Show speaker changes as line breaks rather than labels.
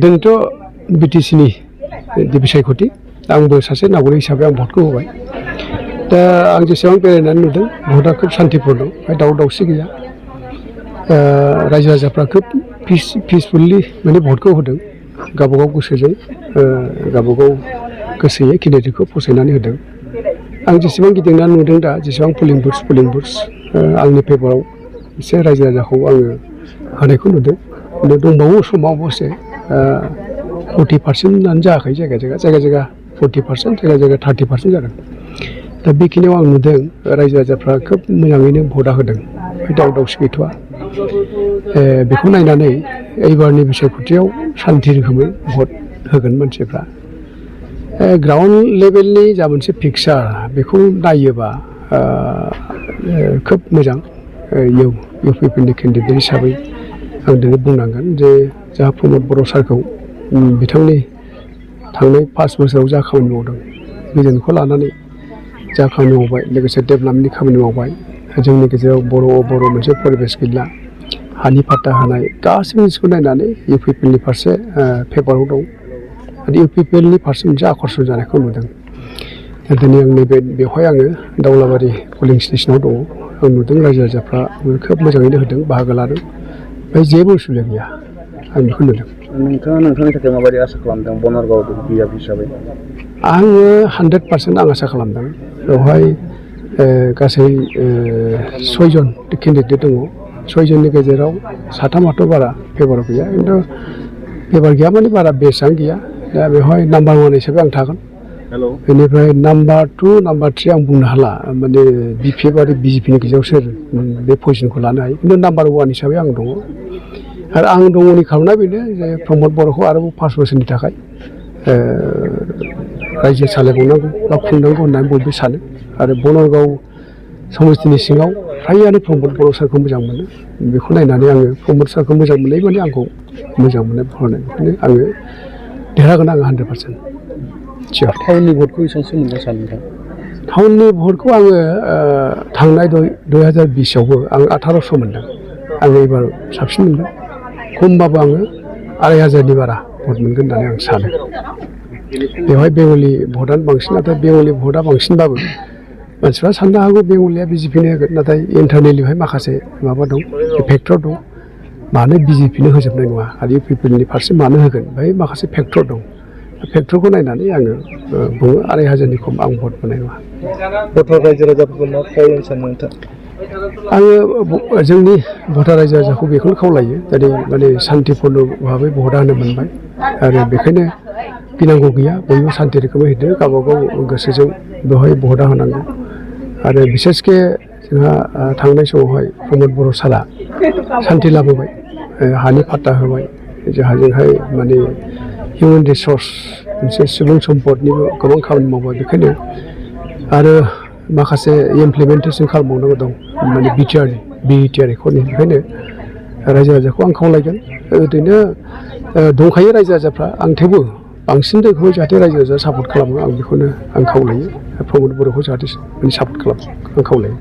दिनैथ' बिटिसिनि बिसायख'थि आंबो सासे नागरिक हिसाबै आं भटखौ होबाय दा आं जेसेबां बेरायनानै नुदों भटआ खोब शान्तिपुर्ण ओमफ्राय दावराव दावसि गैया रायजो राजाफ्रा खोब पिसफुलि माने भटखौ होदों गावबागाव गोसोजों गावबागाव गोसोयै केन्डिडेटखौ फसायनानै होदों आं जेसेबां गिदिंनानै नुदों दा जेसेबां पुलिं बुथ्स आंनि फेभराव एसे रायजो राजाखौ आङो होनायखौ नुदों दंबावो समाव अबसे 40%आनो जायाखै जायगा 40% जायगा 30% जादों दा बेखिनियाव आं नुदों रायजो राजाफ्रा खोब मोजाङैनो भटआ होदों दावराव दावसि गैथ'आ बेखौ नायनानै एबारनि बिसायख'थियाव शान्ति रोखोमै भट होगोन मानसिफ्रा ग्राउन्ड लेभेलनि जा मोनसे पिक्सार बेखौ नायोबा खोब मोजां इउ पि पि नि केन्डिडेट हिसाबै आं दिनै बुंनांगोन जे जाहा प्रमद बर' सारखौ बिथांनि थांनाय 5 बोसोराव जा खामानि मावदों भिजनखौ लानानै जा खामानि मावबाय लोगोसे डेभेलपमेन्टनि खामानि मावबाय जोंनि गेजेराव बर' मोनसे परिबेस गैला हानि पाट्टा होनाय गासैबो जिनिसखौ नायनानै इउ पि पि एलनि फारसे फेभाराव दं आरो इउ पि पि एलनि फारसे मोनसे आकर्षण जानायखौ नुदों दिनै आं नैबे बेवहाय आङो दाउलाबारि पलिं स्टेसनाव दङ आं नुदों रायजो राजाफ्रा खोब मोजाङैनो होदों बाहागो लादों ओमफ्राय जेबो उसुबिदा गैया आं बेखौ नुदों
नोंथाङा नोंथांनि थाखाय माबायदि आसा खालामदों बनरगाव बियाब हिसाबै
आङो 100% आं आसा खालामदों बेवहाय गासै 6 जन केन्डिडेट दङ 6 जननि गेजेराव 3आथ' बारा फेभाराव गैया खिन्थु फेभार गैया माने बारा बेसआनो गैया दा बेवहाय नाम्बार 1 हिसाबै आं थागोन बेनिफ्राय नाम्बार 2 नाम्बार 3 आं बुंनो हाला माने BPF आरो BJP नि गेजेराव सोर बे पजिसनखौ लानो हायो खिन्थु नाम्बार 1 हिसाबै आं दङ आरो आं दङनि खारना बेनो जे प्रमद बर'खौ आरोबाव 5 बोसोरनि थाखाय रायजो सालायबावनांगौ बा खुंनांगौ होननानै बयबो सानो आरो बनरगाव समस्तिनि सिङाव फ्रायानो प्रमद बर' सारखौ मोजां मोनो बेखौ नायनानै आङो प्रमद सारखौ मोजां मोननाय माने आंखौ मोजां मोननाय फरायनाय बेखायनो आङो देरहागोन आङो 100% सियर
टाउननि भटखौ बेसेबांसो मोननो सानो नोंथां
टाउननि भटखौ आङो थांनाय 2020 आवबो आं 1800 मोनदों आङो एबार साबसिन मोनगोन खमबाबो आङो 2500नि बारा भट मोनगोन होननानै आं सानो बेवहाय बेंगलि भटआनो बांसिन नाथाय बेंगलि भटआ बांसिनबाबो मानसिफ्रा साननो हागौ बेंगलिया BJP नो होगोन नाथाय इन्टारनेलिहाय माखासे माबा दं फेक्टर दं मानो BJP नो होजोबनाय नङा आरो इउ पि पि एलनि फारसे मानो होगोन बेहाय माखासे फेक्टर दं फेक्टरखौ नायनानै आङो बुङो 2500नि खम आं भट मोननाय नङा
भटार रायजो राजाफोरखौ मा खावलायनो सानो नोंथां
आङो जोंनि भटार रायजो राजाखौ बेखौनो खावलायो दिनै माने शान्तिपुर्ण भाबै भट होनो मोनबाय आरो बेखायनो गिनांगौ गैया बयबो शान्ति रोखोमै होदो गावबागाव गोसोजों बेवहाय भट होनांगौ आरो बिसेसके जोंहा थांनाय समावहाय प्रमद बर' सारा शान्ति लाबोबाय हानि पाट्टा होबाय जोंहाय माने हिउमेन रिसर्स मोनसे सुबुं सम्पदनिबो गोबां खामानि मावबाय बेखायनो आरो माखासे इमप्लिमेन्टेसन खालामबावनांगौ दं माने BTR एकर्डनि बेखायनो रायजो राजाखौ आं खावलायगोन ओरैनो दंखायो रायजो राजाफ्रा आं थेवबो बांसिन रोखोमै जाहाथे रायजो राजा सापर्ट खालामो आं बेखौनो आं खावलायो प्रमद बर'खौ जाहाथे सापर्ट खालामो आं खावलायो